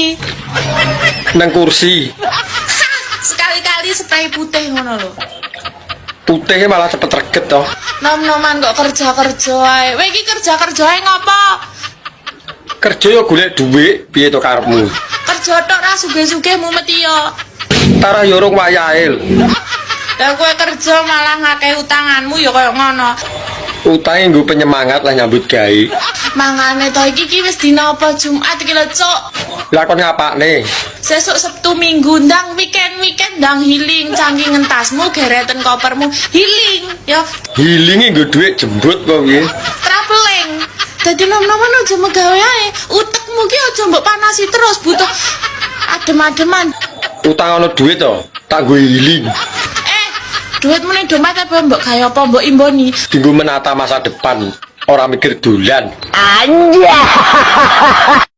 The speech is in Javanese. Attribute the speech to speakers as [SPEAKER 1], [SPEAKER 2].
[SPEAKER 1] ndi?
[SPEAKER 2] Nang kursi.
[SPEAKER 1] Sekali-kali sprei putih ngono lho.
[SPEAKER 2] Putihnya malah cepet reget toh.
[SPEAKER 1] Nom-noman kok kerja-kerja ae. Kowe iki kerja-kerja ae ngopo?
[SPEAKER 2] Kerja yo golek duit, piye to karepmu?
[SPEAKER 1] Kerja tok ra sugih-sugih, mumet yo.
[SPEAKER 2] Tarah yo rung wayahe lho.
[SPEAKER 1] Lah, kowe kerja malah ngakeh utanganmu ya kaya ngono.
[SPEAKER 2] Utange nggo penyemangat lah nyambut gawe.
[SPEAKER 1] Mangane to, iki ki wis dina apa? Jumat iki lho, Cuk.
[SPEAKER 2] Lah, kon ngapakne?
[SPEAKER 1] Sesuk Sabtu Minggu ndang weekend, weekend ndang healing, cangkingen tasmu, gereten kopermu, healing ya.
[SPEAKER 2] Healing nggo duit jembut kok piye?
[SPEAKER 1] Traveling. Dadi nom-noman aja megawe ae. Utekmu ki aja mbok panasi terus, butuh adem-ademan.
[SPEAKER 2] Utang ana duit to, tak nggo healing.
[SPEAKER 1] Eh, duitmu ning dompet apa mbok gawe apa, mbok imboni?
[SPEAKER 2] Dinggo menata masa depan, ora mikir dolan.
[SPEAKER 3] Anjay.